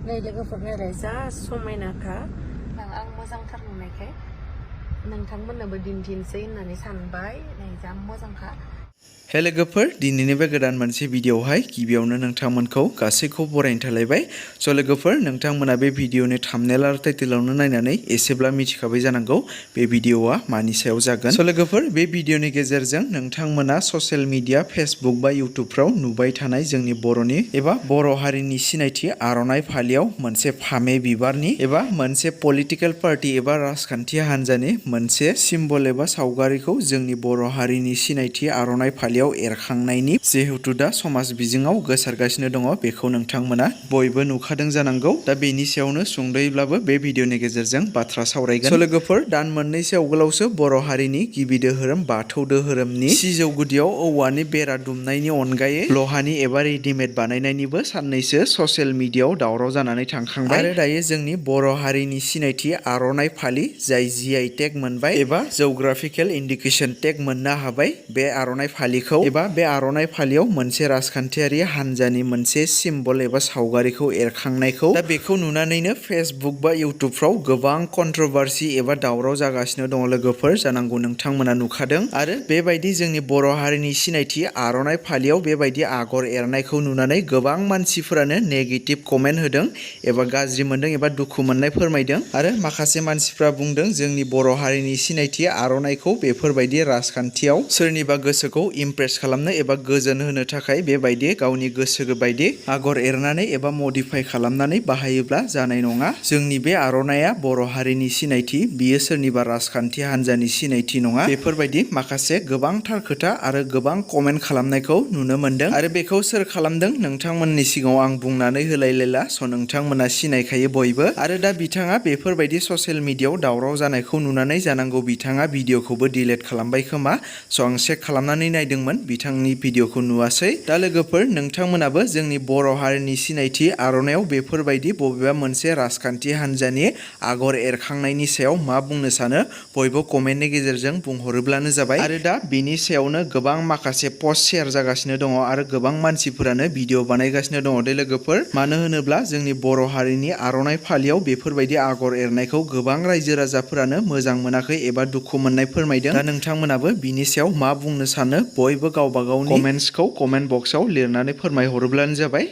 नै लोगोफोर नायलाय जा समायनाखा आं मोजांथार नुनायखाय नोंथांमोननोबो दिन्थिनोसै होननानै सानबाय नै जा मोजांखा। हे लोगोफोर दिनैनि बे गोदान मोनसे भिडिअआवहाय गिबियावनो नोंथांमोनखौ गासैखौबो बरायनो थालायबाय। स' लोगोफोर नोंथांमोना बे भिडिअनि थाम्बनेल आरो टाइटेलावनो नायनानै एसेब्ला मिथिखाबाय जानांगौ बे भिडिअआ मानि सायाव जागोन। स' लोगोफोर बे भिडिअनि गेजेरजों नोंथांमोना ससियेल मिडिया फेसबुक बा इउटुबफ्राव नुबाय थानाय जोंनि बर'नि एबा बर' हारिनि सिनायथि आर'नाइ फालियाव मोनसे फामे बिबारनि एबा मोनसे पलिटिकेल पार्टी एबा राजखान्थि हान्जानि मोनसे सिम्बल एबा सावगारिखौ जोंनि बर' हारिनि सिनायथि आर'नाइ फालियाव एरखांनायनि जिहेतु दा समाज बिजोङाव गोसारगासिनो दङ बेखौ नोंथांमोना बयबो नुखादों जानांगौ। दा बेनि सायावनो सुंद'यैब्लाबो बे भिडिअनि गेजेरजों बाथ्रा सावरायगोन। स' लोगोफोर दान मोननैसो आवगोलावसो बर' हारिनि गिबि दोहोरोम बाथौ दोहोरोमनि सिजौ गुदियाव औवानि बेरा दुमनायनि अनगायै लहानि एबा रेडिमेड बानायनायनिबो साननैसो ससियेल मिडियाआव दावराव जानानै थांखांबाय। आरो दायो जोंनि बर' हारिनि सिनायथि आर'नाइ फालि जाय GI टेग मोनबाय एबा जिअग्राफिकेल इन्डिकेसन टेग मोननो हाबाय। बे आर'नाइ फालिखौ एबा बे आर'नाइ फालियाव मोनसे राजखान्थियारि हान्जानि मोनसे सिम्बल एबा सावगारिखौ एरखांनायखौ दा बेखौ नुनानैनो फेसबुक बा इउटुबफ्राव गोबां कन्ट्रभारसि एबा दावराव जागासिनो दङ लोगोफोर जानांगौ नोंथांमोना नुखादों। आरो बेबायदि जोंनि बर' हारिनि सिनायथि आर'नाइ फालियाव बेबायदि आगर एरनायखौ नुनानै गोबां मानसिफोरानो नेगेटिभ कमेन्ट होदों एबा गाज्रि मोनदों एबा दुखु मोननाय फोरमायदों। आरो माखासे मानसिफ्रा बुंदों जोंनि बर' हारिनि सिनायथि आर'नाइखौ बेफोरबायदि राजखान्थियाव सोरनिबा गोसोखौ इमप्रेस खालामनो एबा गोजोन होनो थाखाय बेबायदि गावनि गोसो बायदि आगर एरनानै एबा मडिफाइ खालामनानै बाहायोब्ला जानाय नङा। जोंनि बे आर'नाइया बर' हारिनि सिनायथि बियो सोरनिबा राजखान्थि हान्जानि सिनायथि नङा। बेफोरबायदि माखासे गोबांथार खोथा आरो गोबां कमेन्ट खालामनायखौ नुनो मोनदों। आरो बेखौ सोर खालामदों नोंथांमोननि सिगाङाव आं बुंनानै होलायलायला। स' नोंथांमोना सिनायखायो बयबो। आरो दा बिथाङा बेफोरबायदि ससियेल मिडियाआव दावराव जानायखौ नुनानै जानांगौ बिथाङा भिडिअखौबो डिलिट खालामबाय खोमा। स' आं चेक खालामनानै नायदोंमोन बिथांनि भिडिअखौ नुवासै। दा लोगोफोर नोंथांमोनाबो जोंनि बर' हारिनि सिनायथि आर'नाइयाव बेफोरबायदि बबेबा मोनसे राजखान्थि हान्जानि आगर एरखांनायनि सायाव मा बुंनो सानो बयबो कमेन्टनि गेजेरजों बुंहरोब्लानो जाबाय। आरो दा बेनि सायावनो गोबां माखासे पस्ट शेयार जागासिनो दङ आरो गोबां मानसिफोरानो भिडिअ बानायगासिनो दङ दे लोगोफोर। मानो होनोब्ला जोंनि बर' हारिनि आर'नाइ फालियाव बेफोरबायदि आगर एरनायखौ गोबां रायजो राजाफोरानो मोजां मोनाखै एबा दुखु मोननाय फोरमायदों। दा नोंथांमोनाबो बिनि सायाव मा बुंनो सानो बयबो गावबा गावनि कमेन्ट्सखौ कमेन्ट बक्सआव लिरनानै फोरमायहरोब्लानो जाबाय।